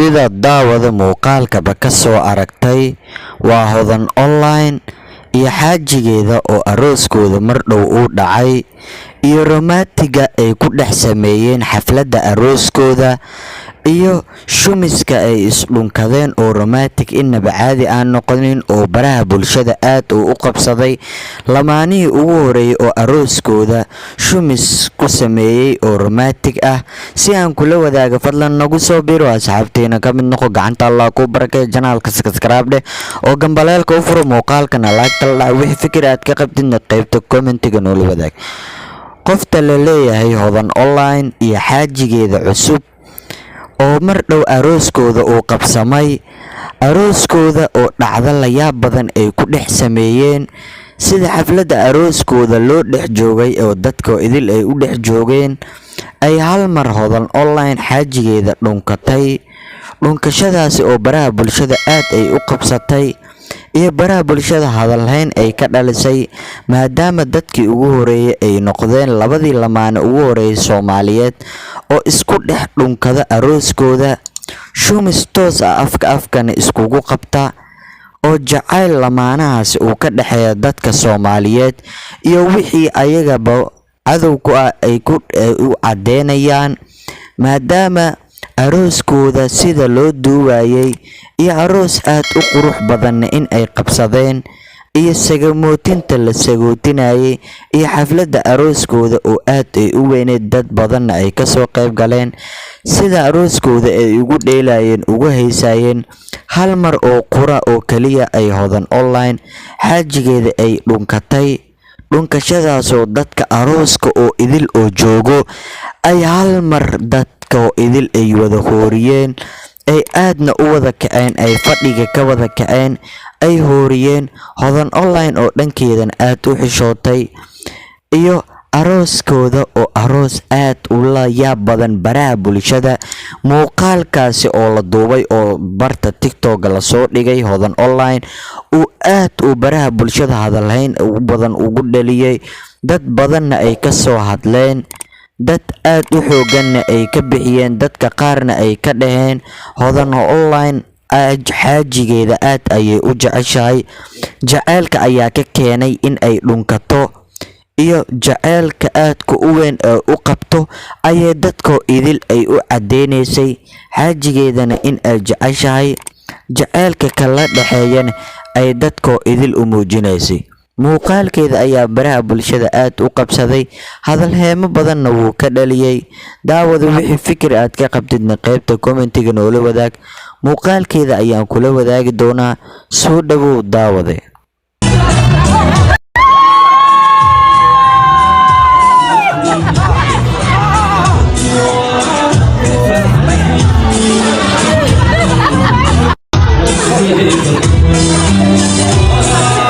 Sida daawada muuqaalkaba ka soo aragtay, waa Hodan Online iyo xaajigeeda oo arooskooda mar dhow uu dhacay, iyo romantic-ga ay ku dhex sameeyeen xafladda arooskooda, iyo shumiska ay isdhunkadeen oo romantic inaba caadi aan noqonin oo baraha bulshada aad uu u qabsaday. Lamaanihii ugu horeeyay oo arooskooda shumis ku sameeyey oo romantic ah si aan kula wadaaga, fadlan nagu soo biro, asxaabteena ka mid noqo. Gacanta Allah kuu barakay, channel-ka subscribe dheh oo gambaleelka u furo, muuqaalkana like-ta la dhac. Wixii fikir aad ka qabtidna qaybta comment-iga noola wadaag. Qofta la leeyahay Hodan Online iyo xaajigeeda cusub oo mar dhow arooskooda uu qabsamay, arooskooda oo dhacdo la yaab badan ay ku dhex sameeyeen, sida xafladda arooskooda loo dhex joogay oo dadka idil ay u dhex joogeen, ay hal mar Hodan Online xaajigeeda dhunkatay. Dhunkashadaasi oo baraha bulshada aad ay u qabsatay iyo baraha bulshada hadalhayn ay ka dhalisay, maadaama dadkii ugu horeeyay ay noqdeen labadii lamaane ugu horeeyay Soomaaliyeed oo isku dhex dhunkada arooskooda, shumis toos ah afka afkana iskugu qabta, oo jacayl lamaanahaasi uu ka dhexeeya dadka Soomaaliyeed iyo wixii ayagaba cadow ku ah ay ku u caddeynayaan, maadaama arooskooda sida loo duubayay iyo aroos aad u qurux badanna in ay qabsadeen, iyo sagootinta la sagootinayay, iyo xafladda arooskooda oo aad ay u weyneyd, dad badanna ay kasoo qayb galeen, sida arooskooda ay ugu dheelayeen, ugu heysayeen, hal mar oo qura oo kaliya ay Hodan Online xaajigeeda ay dhunkatay. Dhunkashadaasoo dadka arooska oo idil oo joogo ay hal mar dadka oo idil ay wada hooriyeen, ay aadna u wada kaceen, ay fadhiga ka wada kaceen, ay hooriyeen. Hodan Online oo dhankeedan aad u xishootay, iyo arooskooda oo aroos aad ula yaab badan, baraha bulshada muuqaalkaasi oo la duubay oo barta TikTok lasoo dhigay, Hodan Online uu aad uu baraha bulshada hadalhayn ugu badan ugu dhaliyay, dad badanna ay ka soo hadleen, dad aad u xooganna ay ka bixiyeen, dadka qaarna ay ka dhaheen Hodan Online xaajigeeda aad ayay u jeceshahay, jaceylka ayaa ka keenay in ay dhunkato, iyo jaceylka aadka u weyn ee u qabto ayay dadkoo idil ay u cadeynaysay, xaajigeedana in ay jeceshahay, jaceylka kala dhexeeyana ay dadkoo idil u muujinaysay. Muuqaalkeeda ayaa baraha bulshada aad u qabsaday, hadalheemo badanna wuu ka dhaliyay. Daawada, wixii fikir aad ka qabtidna qaybta comment-iga noola wadaag. Muuqaalkeeda ayaan kula wadaagi doonaa. Soo dhawow, daawade.